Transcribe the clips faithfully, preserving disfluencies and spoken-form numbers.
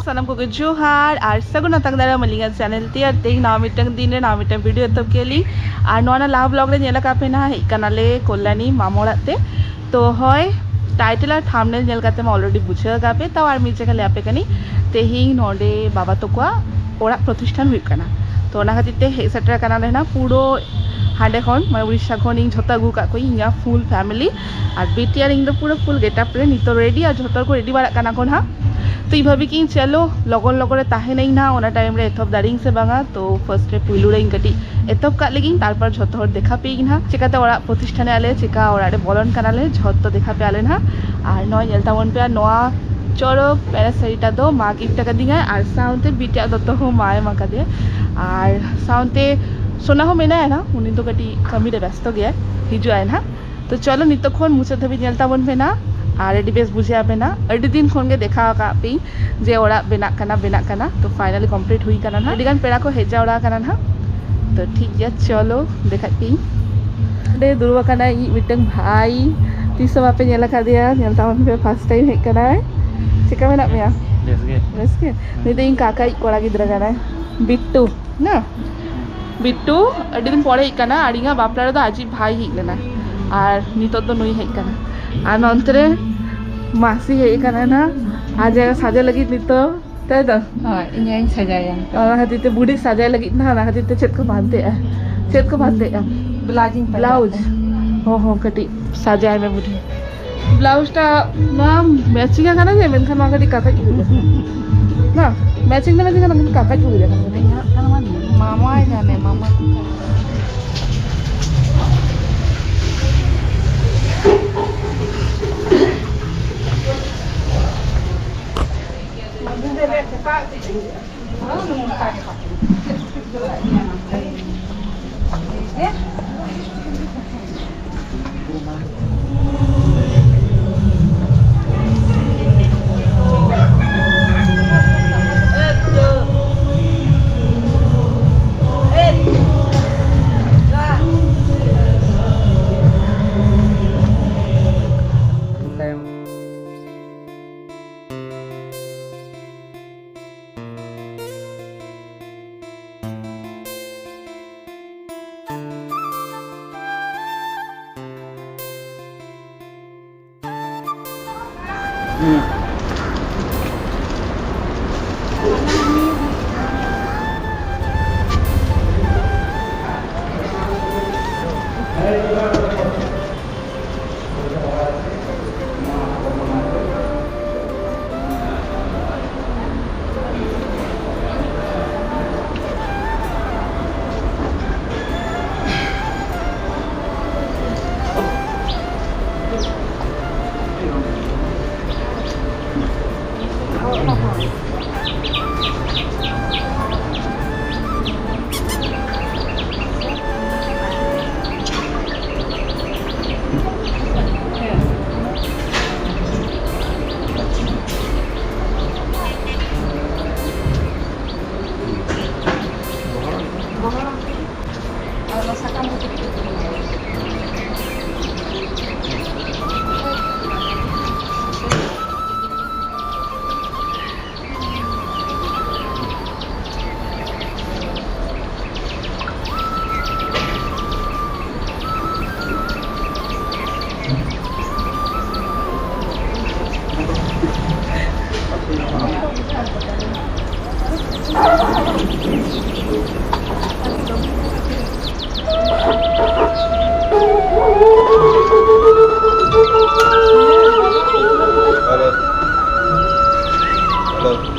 ᱥᱟᱱᱟᱢ ᱠᱚᱜᱮ ᱡᱚᱦᱟᱨ ᱟᱨ ᱥᱟᱹᱜᱩᱱ ᱟᱛᱟᱝ ᱫᱟᱨᱟᱢ ᱟᱹᱞᱤᱧᱟᱜ ᱪᱮᱱᱮᱞ ᱛᱮ᱾ ᱟᱨ ᱛᱮᱦᱮᱧ ᱱᱟᱣᱟ ᱢᱤᱫᱴᱟᱝ ᱫᱤᱱ ᱨᱮ ᱱᱟᱣᱟ ᱢᱤᱫᱴᱟᱝ ᱵᱷᱤᱰᱤᱭᱳ ᱮᱛᱚᱦᱚᱵ ᱠᱮᱫ ᱞᱤᱧ᱾ ᱟᱨ ᱱᱚᱣᱟ ᱨᱮᱱᱟᱜ ᱞᱟᱦᱟ ᱵᱞᱚᱜ ᱨᱮ ᱧᱮᱞ ᱟᱠᱟᱫ ᱯᱮ ᱱᱟᱦᱟᱜ, ᱦᱮᱡ ᱠᱟᱱᱟᱞᱮ ᱠᱚᱞᱞᱟᱱᱤ ᱢᱟᱢᱚ ᱚᱲᱟᱜ ᱛᱮ᱾ ᱛᱚ ᱦᱳᱭ, ᱴᱟᱭᱴᱮᱞ ᱟᱨ ᱛᱷᱟᱢᱵᱱᱮᱞ ᱧᱮᱞ ᱠᱟᱛᱮ ᱢᱟ ᱚᱞᱨᱮᱰᱤ ᱵᱩᱡᱷᱟᱹᱣ ᱟᱠᱟᱫ ᱯᱮ, ᱛᱟᱣ ᱟᱨ ᱢᱤᱫ ᱡᱟᱭᱜᱟ ᱞᱟᱹᱭ ᱟᱯᱮ ᱠᱟᱹᱱᱟᱹᱧ᱾ ᱛᱮᱦᱮᱧ ᱱᱚᱰᱮ ᱵᱟᱵᱟ ᱛᱟᱠᱚᱣᱟᱜ ᱚᱲᱟᱜ ᱯᱨᱚᱛᱤᱥᱴᱷᱟᱱ ᱦᱩᱭᱩᱜ ᱠᱟᱱᱟ᱾ ᱛᱚ ᱚᱱᱟ ᱠᱷᱟᱹᱛᱤᱨ ᱛᱮ ᱦᱮᱡ ᱥᱮᱴᱮᱨ ᱟᱠᱟᱱᱟᱞᱮ ᱱᱟᱦᱟᱜ ᱯᱩᱨᱟᱹ ᱦᱟᱸᱰᱮ ᱠᱷᱚᱱ, ᱢᱟᱱᱮ ᱩᱲᱤᱥᱥᱟ ᱠᱷᱚᱱ ᱤᱧ ᱡᱷᱚᱛᱚ ᱟᱹᱜᱩ ᱟᱠᱟᱫ ᱠᱚᱣᱟᱧ, ᱤᱧᱟᱹᱜ ᱯᱷᱩᱞ ᱯᱷᱮᱢᱤᱞᱤ᱾ ᱟᱨ ᱵᱤᱴᱤ ᱟᱨ ᱤᱧ ᱫᱚ ᱯᱩᱨᱟᱹ ᱯᱷᱩᱞ ᱜᱮᱴᱟᱯ ᱨᱮ ᱱᱤᱛᱚᱜ ᱨᱮᱰᱤ, ᱟᱨ ᱡᱷᱚᱛᱚ ᱦᱚᱲ ᱠᱚ ᱨᱮᱰᱤ ᱵᱟᱲᱟᱜ ᱠᱟᱱᱟ ᱠᱚ ᱱᱟᱦᱟᱜ᱾ ᱛᱚ ᱤᱧ ᱵᱷᱟᱵᱤ ᱠᱤᱧ ᱪᱚᱞᱚ ᱞᱚᱜᱚᱱ ᱞᱚᱜᱚᱱ ᱨᱮ ᱛᱟᱦᱮᱱᱟᱹᱧ ᱱᱟᱦᱟᱜ, ᱚᱱᱟ ᱴᱟᱭᱤᱢ ᱨᱮ ᱮᱛᱚᱦᱚᱵ ᱫᱟᱲᱮᱭᱟᱹᱧ ᱥᱮ ᱵᱟᱝᱟ᱾ ᱛᱚ ᱯᱷᱟᱨᱥᱴ ᱨᱮ ᱯᱩᱭᱞᱩ ᱨᱮ ᱤᱧ ᱠᱟᱹᱴᱤᱡ ᱮᱛᱚᱦᱚᱵ ᱠᱟᱜ ᱞᱮᱜᱤᱧ, ᱛᱟᱨᱯᱚᱨ ᱡᱷᱚᱛᱚ ᱦᱚᱲ ᱫᱮᱠᱷᱟ ᱯᱮᱭᱟᱧ ᱱᱟᱦᱟᱜ, ᱪᱮᱠᱟᱛᱮ ᱚᱲᱟᱜ ᱯᱨᱚᱛᱤᱥᱴᱷᱟᱱᱮ ᱟᱞᱮ, ᱪᱮᱠᱟ ᱚᱲᱟᱜ ᱨᱮ ᱵᱚᱞᱚᱱ ᱠᱟᱱᱟᱞᱮ, ᱡᱷᱚᱛᱚ ᱫᱮᱠᱷᱟ ᱯᱮᱭᱟᱞᱮ ᱱᱟᱦᱟᱜ᱾ ᱟᱨ ᱱᱚᱣᱟ ᱧᱮᱞ ᱛᱟᱵᱚᱱ ᱯᱮ, ᱟᱨ ᱱᱚᱣᱟ ᱪᱚᱨᱚᱠ ᱯᱮᱨᱟ ᱥᱟᱹᱲᱤᱴᱟ ᱫᱚ ᱢᱟ ᱜᱤᱯᱷᱴ ᱟᱠᱟᱫᱤᱧᱟᱭ, ᱟᱨ ᱥᱟᱶᱛᱮ ᱵᱤᱴᱤᱭᱟᱜ ᱫᱚᱛᱚ ᱦᱚᱸ ᱢᱟ ᱮᱢ ᱟᱠᱟᱫᱮᱭᱟ, ᱟᱨ ᱥᱟᱶᱛᱮ ᱥᱳᱱᱟ ᱦᱚᱸ ᱢᱮᱱᱟᱭᱟ ᱱᱟᱦᱟᱜ, ᱩᱱᱤ ᱫᱚ ᱠᱟᱹᱴᱤᱡ ᱠᱟᱹᱢᱤ ᱨᱮ ᱵᱮᱥᱛᱚ ᱜᱮᱭᱟᱭ, ᱦᱤᱡᱩᱜ ᱟᱭ ᱱᱟᱦᱟᱜ᱾ ᱛᱚ ᱪᱚᱞᱚ ᱱᱤᱛᱚᱜ ᱠᱷᱚᱱ ᱢᱩᱪᱟᱹᱫ ᱫᱷᱟᱹᱵᱤᱡ ᱧᱮᱞ ᱛᱟᱵᱚᱱ ᱯᱮ ᱱᱟᱦᱟᱜ, ᱟᱨ ᱟᱹᱰᱤ ᱵᱮᱥ ᱵᱩᱡᱷᱟᱹᱣ ᱟᱯᱮ ᱱᱟᱦᱟᱜ᱾ ᱟᱹᱰᱤ ᱫᱤᱱ ᱠᱷᱚᱱ ᱜᱮ ᱫᱮᱠᱷᱟᱣ ᱟᱠᱟᱫ ᱯᱮᱭᱟᱹᱧ ᱡᱮ ᱚᱲᱟᱜ ᱵᱮᱱᱟᱜ ᱠᱟᱱᱟ, ᱵᱮᱱᱟᱜ ᱠᱟᱱᱟ᱾ ᱛᱚ ᱯᱷᱟᱭᱱᱟᱞᱤ ᱠᱚᱢᱯᱞᱤᱴ ᱦᱩᱭ ᱠᱟᱱᱟ ᱱᱟᱦᱟᱜ᱾ ᱟᱹᱰᱤ ᱜᱟᱱ ᱯᱮᱲᱟ ᱠᱚ ᱦᱮᱡ ᱡᱟᱣᱨᱟ ᱟᱠᱟᱱᱟ ᱱᱟᱦᱟᱜ᱾ ᱛᱚ ᱴᱷᱤᱠ ᱜᱮᱭᱟ, ᱪᱚᱞᱚ ᱫᱮᱠᱷᱟᱜ ᱯᱮᱭᱟᱹᱧ᱾ ᱚᱸᱰᱮ ᱫᱩᱲᱩᱵ ᱟᱠᱟᱱᱟᱭ ᱤᱧᱤᱡ ᱢᱤᱫᱴᱟᱝ ᱵᱷᱟᱭ, ᱛᱤᱥ ᱦᱚᱸ ᱵᱟᱯᱮ ᱧᱮᱞ ᱟᱠᱟᱫᱮᱭᱟ, ᱧᱮᱞ ᱛᱟᱵᱚᱱ ᱯᱮ, ᱯᱷᱟᱥᱴ ᱴᱟᱭᱤᱢ ᱦᱮᱡ ᱠᱟᱱᱟᱭ᱾ ᱪᱮᱠᱟ ᱢᱮᱱᱟᱜ ᱢᱮᱭᱟ? ᱵᱮᱥ ᱜᱮ᱾ ᱵᱮᱥ ᱜᱮ? ᱱᱩᱭ ᱫᱚ ᱤᱧ ᱠᱟᱠᱟᱭᱤᱡ ᱠᱚᱲᱟ ᱜᱤᱫᱽᱨᱟᱹ ᱠᱟᱱᱟᱭ, ᱵᱤᱴᱴᱩ᱾ ᱱᱟ? ᱵᱤᱴᱴᱩ ᱟᱹᱰᱤ ᱫᱤᱱ ᱯᱚᱨᱮ ᱦᱮᱡ ᱠᱟᱱᱟ, ᱟᱨ ᱤᱧᱟᱹᱜ ᱵᱟᱯᱞᱟ ᱨᱮᱫᱚ ᱟᱡᱤᱡ ᱵᱷᱟᱭ ᱦᱮᱡ ᱞᱮᱱᱟ, ᱟᱨ ᱱᱤᱛᱚᱜ ᱫᱚ ᱱᱩᱭ ᱦᱮᱡ ᱠᱟᱱᱟ᱾ ᱟᱨ ᱱᱚᱱᱛᱮ ᱨᱮ ᱢᱟᱥᱤ ᱦᱮᱡ ᱠᱟᱱᱟ ᱱᱟ, ᱟᱡ ᱡᱟᱭᱜᱟ ᱥᱟᱡᱟᱣ ᱞᱟᱹᱜᱤᱫ ᱱᱤᱛᱚᱜ, ᱛᱟᱭ ᱛᱚ? ᱦᱳᱭ, ᱤᱧ ᱟᱭᱳᱧ ᱥᱟᱡᱟᱭᱟ ᱱᱤᱛᱚᱜ᱾ ᱚᱱᱟ ᱠᱷᱟᱹᱛᱤᱨ ᱛᱮ ᱵᱩᱰᱤ ᱥᱟᱡᱟᱣ ᱞᱟᱹᱜᱤᱫ ᱱᱟ, ᱚᱱᱟ ᱠᱷᱟᱹᱛᱤᱨ ᱛᱮ ᱪᱮᱫ ᱠᱚ ᱵᱟᱸᱫᱮᱜᱼᱟ? ᱪᱮᱫ ᱠᱚ ᱵᱟᱸᱫᱮᱜᱼᱟ? ᱵᱞᱟᱣᱩᱡᱽ ᱤᱧ ᱯᱟᱸᱡᱟᱭᱮᱫ ᱵᱞᱟᱣᱩᱡᱽ? ᱛᱟᱦᱮᱸᱫ᱾ ᱦᱚᱸ, ᱦᱚᱸ, ᱠᱟᱹᱴᱤᱡ ᱥᱟᱡᱟᱭ ᱢᱮ ᱵᱩᱰᱷᱤ᱾ ᱵᱞᱟᱣᱩᱡᱽ ᱴᱟ ᱱᱚᱣᱟ ᱢᱮᱪᱤᱝ ᱟᱠᱟᱱᱟ ᱡᱮ, ᱢᱮᱱᱠᱷᱟᱱ ᱱᱚᱣᱟ ᱠᱟᱹᱴᱤᱡ ᱠᱟᱠᱟᱡ ᱠᱚ ᱵᱩᱡᱷᱟᱹᱜ ᱠᱟᱱᱟ᱾ ᱵᱟᱝ, ᱢᱮᱪᱤᱝ ᱫᱚ ᱢᱮᱪᱤᱝ ᱠᱟᱱᱟ, ᱢᱮᱱᱠᱷᱟᱱ ᱠᱟᱠᱟᱡ ᱠᱚ ᱵᱩᱡᱷᱟᱹᱜ ᱠᱟᱱᱟ᱾ ᱢᱟᱢᱟᱭ ᱡᱟᱱᱮ, ᱢᱟᱢᱟ᱾ Hello. Hello.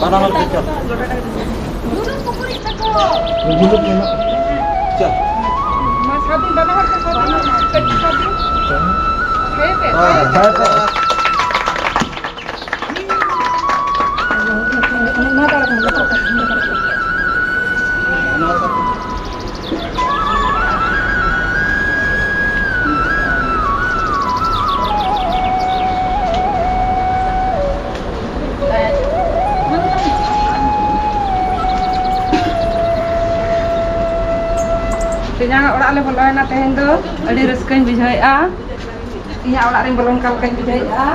ᱵᱟᱱᱟ ᱦᱚᱲ ᱛᱮ ᱪᱚ᱾ ᱪᱚ᱾ ᱢᱟ ᱥᱟᱵ ᱵᱤᱱ, ᱵᱟᱱᱟ ᱦᱚᱲ ᱛᱮ ᱥᱟᱵ ᱵᱤᱱ, ᱠᱟᱹᱴᱤᱡ ᱥᱟᱵ ᱵᱤᱱ᱾ ᱦᱮᱸ ᱯᱮ᱾ ᱦᱳᱭ, ᱦᱳᱭ, ᱦᱳᱭ᱾ ᱞᱮ ᱵᱚᱞᱚᱭᱮᱱᱟ ᱛᱮᱦᱮᱧ ᱫᱚ᱾ ᱟᱹᱰᱤ ᱨᱟᱹᱥᱠᱟᱹᱧ ᱵᱩᱡᱷᱟᱹᱣᱮᱫᱼᱟ᱾ ᱤᱧᱟᱹᱜ ᱚᱲᱟᱜ ᱨᱤᱧ ᱵᱚᱞᱚᱱ ᱠᱟᱱ ᱞᱮᱠᱟᱧ ᱵᱩᱡᱷᱟᱹᱣᱮᱫᱼᱟ᱾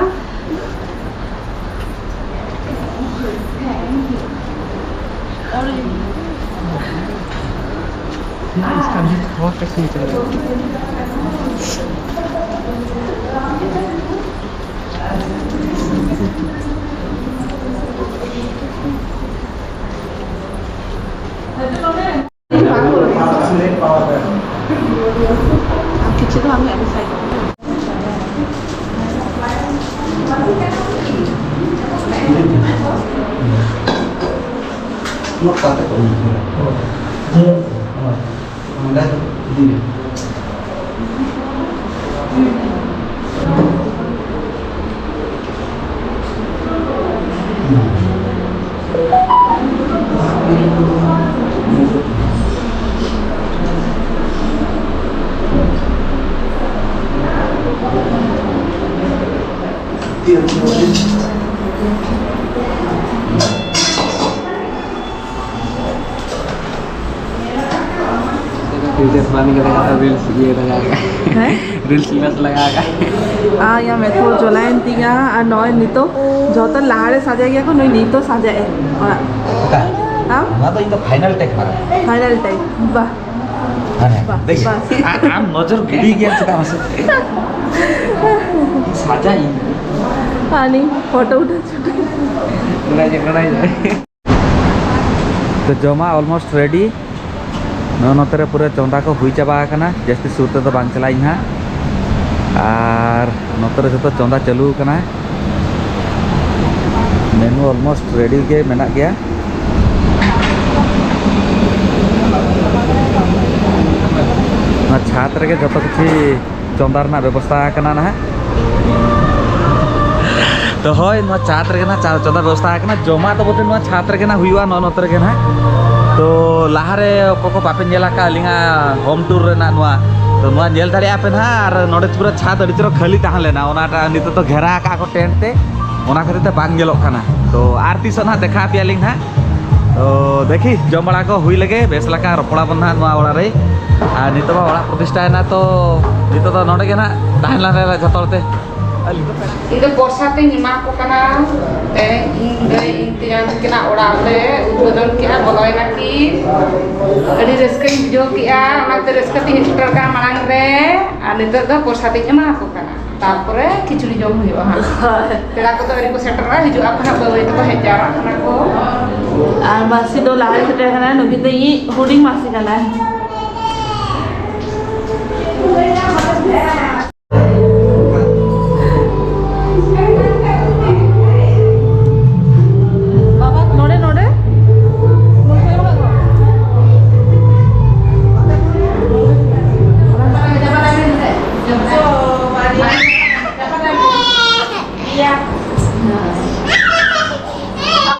ᱯᱷᱤᱞᱴᱟᱨ ᱵᱟᱝ ᱞᱟᱜᱟᱣ ᱠᱟᱜᱼᱟ, ᱨᱤᱞᱥ ᱤᱭᱟᱹ ᱞᱟᱜᱟᱣ ᱠᱟᱜᱼᱟ᱾ ᱦᱮᱸ? ᱨᱤᱞᱥ ᱤᱢᱮᱡᱽ ᱞᱟᱜᱟᱣ ᱠᱟᱜᱼᱟ᱾ ᱟᱨ ᱭᱟ ᱢᱮᱫ ᱠᱚ ᱡᱚᱞᱟᱭᱮᱱ ᱛᱤᱧᱟ, ᱟᱨ ᱱᱚᱜᱼᱚᱭ ᱱᱤᱛᱚᱜ ᱡᱚᱛᱚ ᱞᱟᱦᱟᱨᱮ ᱥᱟᱡᱟᱭ ᱜᱮᱭᱟ ᱠᱚ, ᱱᱩᱭ ᱱᱤᱛᱚᱜ ᱥᱟᱡᱟᱭ ᱮ ᱚᱲᱟᱜ᱾ ᱚᱠᱟ? ᱟᱢ? ᱱᱚᱣᱟ ᱫᱚ ᱤᱧ ᱫᱚ ᱯᱷᱟᱭᱱᱟᱞ ᱴᱮᱠ ᱢᱟᱨᱟ᱾ ᱯᱷᱟᱭᱱᱟᱞ ᱴᱮᱠ, ᱵᱟᱦ᱾ ᱦᱟᱱᱮ, ᱵᱟᱦ, ᱫᱮᱠᱷ᱾ ᱵᱟᱦ᱾ ᱟ-, ᱟᱢ ᱱᱚᱡᱚᱨ ᱜᱤᱰᱤ ᱜᱮᱭᱟ ᱪᱮᱫᱟᱜ ᱢᱟᱥᱮ? ᱥᱟᱡᱟᱭ ᱤᱧ᱾ ᱟᱨ ᱱᱤᱧ ᱯᱷᱳᱴᱳ ᱩᱴᱷᱟᱹᱣ ᱪᱷᱩᱴᱟᱹᱣ᱾ ᱱᱚᱰᱮ ᱡᱮ, ᱱᱚᱰᱮ ᱡᱮ᱾ ᱛᱚ ᱡᱚᱢᱟᱜ almost ready᱾ ᱱᱚᱜᱼᱚ ᱱᱚᱛᱮ ᱨᱮ ᱯᱩᱨᱟᱹ ᱪᱚᱸᱫᱟ ᱠᱚ ᱦᱩᱭ ᱪᱟᱵᱟ ᱟᱠᱟᱱᱟ, ᱡᱟᱹᱥᱛᱤ ᱥᱩᱨ ᱛᱮᱫᱚ ᱵᱟᱝ ᱪᱟᱞᱟᱜ ᱤᱧ ᱦᱟᱸᱜ᱾ ᱟᱨ ᱱᱚᱛᱮ ᱨᱮ ᱡᱷᱚᱛᱚ ᱪᱚᱸᱫᱟ ᱪᱟᱹᱞᱩ ᱟᱠᱟᱱᱟ, ᱢᱮᱱᱩ almost ready ᱜᱮ ᱢᱮᱱᱟᱜ ᱜᱮᱭᱟ᱾ ᱱᱚᱣᱟ ᱪᱷᱟᱫᱽ ᱨᱮᱜᱮ ᱡᱷᱚᱛᱚ ᱠᱤᱪᱷᱩ ᱪᱚᱸᱫᱟ ᱨᱮᱱᱟᱜ ᱵᱮᱵᱚᱥᱛᱷᱟ ᱟᱠᱟᱱᱟ ᱱᱟᱦᱟᱜ᱾ ᱛᱚ ᱦᱳᱭ, ᱱᱚᱣᱟ ᱪᱷᱟᱫᱽ ᱨᱮᱜᱮ ᱱᱟᱦᱟᱜ ᱪᱟ-, ᱪᱚᱸᱫᱟ ᱵᱮᱵᱚᱥᱛᱷᱟ ᱟᱠᱟᱱᱟ᱾ ᱡᱚᱢᱟᱜ ᱫᱚ ᱵᱚᱞᱛᱮ ᱱᱚᱣᱟ ᱪᱷᱟᱫᱽ ᱨᱮᱜᱮ ᱱᱟᱦᱟᱜ ᱦᱩᱭᱩᱜᱼᱟ, ᱱᱚᱜᱼᱚ ᱱᱚᱛᱮ ᱨᱮᱜᱮ ᱱᱟᱦᱟᱜ᱾ ᱛᱚ ᱞᱟᱦᱟᱨᱮ ᱚᱠᱚᱭ ᱠᱚ ᱵᱟᱯᱮ ᱧᱮᱞ ᱟᱠᱟᱫ ᱟᱹᱞᱤᱧᱟᱜ home tour ᱨᱮᱱᱟᱜ ᱱᱚᱣᱟ, ᱛᱚ ᱱᱚᱣᱟ ᱧᱮᱞ ᱫᱟᱲᱮᱭᱟᱜᱼᱟ ᱯᱮ ᱱᱟᱦᱟᱜ᱾ ᱟᱨ ᱱᱚᱰᱮ ᱯᱩᱨᱟᱹ ᱪᱷᱟᱫᱽ ᱟᱹᱰᱤ ᱪᱚᱨᱚᱠ ᱠᱷᱟᱹᱞᱤ ᱛᱟᱦᱮᱸ ᱞᱮᱱᱟ, ᱚᱱᱟᱴᱟᱜ ᱱᱤᱛᱚᱜ ᱫᱚ ᱜᱷᱮᱨᱟ ᱟᱠᱟᱫ ᱠᱚ ᱴᱮᱱᱴ ᱛᱮ, ᱚᱱᱟ ᱠᱷᱟᱹᱛᱤᱨ ᱛᱮ ᱵᱟᱝ ᱧᱮᱞᱚᱜ ᱠᱟᱱᱟ᱾ ᱛᱚ ᱟᱨ ᱛᱤᱥᱚᱜ ᱱᱟᱦᱟᱜ ᱫᱮᱠᱷᱟ ᱟᱯᱮᱭᱟᱞᱤᱧ ᱱᱟᱦᱟᱜ᱾ ᱛᱚ ᱫᱮᱠᱷᱤ, ᱡᱚᱢ ᱵᱟᱲᱟ ᱠᱚ ᱦᱩᱭ ᱞᱮᱜᱮ, ᱵᱮᱥ ᱞᱮᱠᱟ ᱨᱚᱯᱚᱲᱟᱵᱚᱱ ᱱᱟᱦᱟᱜ ᱱᱚᱣᱟ ᱚᱲᱟᱜ ᱨᱮ᱾ ᱟᱨ ᱱᱤᱛᱚᱜ ᱢᱟ ᱚᱲᱟᱜ ᱯᱨᱚᱛᱤᱥᱴᱷᱟ ᱮᱱᱟ, ᱛᱚ ᱱᱤᱛᱚᱜ ᱫᱚ ᱱᱚᱰᱮ ᱜᱮ ᱱᱟᱦᱟᱜ ᱛᱟᱦᱮᱱ ᱞᱟᱝ ᱨᱮ ᱡᱷᱚᱛᱚ ᱦᱚᱲ ᱛᱮ᱾ ᱤᱧ ᱫᱚ ᱯᱚᱨᱥᱟ ᱛᱮᱧ ᱮᱢᱟ ᱠᱚ ᱠᱟᱱᱟ᱾ ᱛᱮᱦᱮᱧ ᱤᱧ ᱫᱟᱹᱭ ᱤᱧ ᱛᱮᱧᱟᱝ ᱛᱟᱹᱠᱤᱱᱟᱜ ᱚᱲᱟᱜ ᱞᱮ ᱩᱫᱵᱳᱫᱚᱱ ᱠᱮᱜᱼᱟ, ᱵᱚᱞᱚᱭᱮᱱᱟ ᱠᱤᱱ᱾ ᱟᱹᱰᱤ ᱨᱟᱹᱥᱠᱟᱹᱧ ᱵᱩᱡᱷᱟᱹᱣ ᱠᱮᱜᱼᱟ, ᱚᱱᱟᱛᱮ ᱨᱟᱹᱥᱠᱟᱹ ᱛᱮᱧ ᱥᱮᱴᱮᱨ ᱠᱟᱜᱼᱟ ᱢᱟᱲᱟᱝ ᱨᱮ᱾ ᱟᱨ ᱱᱤᱛᱚᱜ ᱫᱚ ᱯᱚᱨᱥᱟ ᱛᱮᱧ ᱮᱢᱟ ᱠᱚ ᱠᱟᱱᱟ, ᱛᱟᱨᱯᱚᱨᱮ ᱠᱷᱤᱪᱩᱲᱤ ᱡᱚᱢ ᱦᱩᱭᱩᱜᱼᱟ ᱦᱟᱸᱜ᱾ ᱯᱮᱲᱟ ᱠᱚᱫᱚ ᱟᱹᱣᱨᱤ ᱠᱚ ᱥᱮᱴᱮᱨᱚᱜᱼᱟ, ᱦᱤᱡᱩᱜ ᱟᱠᱚ ᱦᱟᱸᱜ, ᱵᱟᱹᱭ ᱵᱟᱹᱭ ᱛᱮᱠᱚ ᱦᱮᱡ ᱡᱟᱣᱨᱟᱜ ᱠᱟᱱᱟ ᱠᱚ᱾ ᱟᱨ ᱢᱟᱹᱥᱤ ᱫᱚ ᱞᱟᱦᱟᱭ ᱥᱮᱴᱮᱨ ᱠᱟᱱᱟ, ᱱᱩᱠᱤᱱ ᱫᱚ ᱤᱧᱤᱡ ᱦᱩᱰᱤᱧ ᱢᱟᱹᱥᱤ ᱠᱟᱱᱟᱭ᱾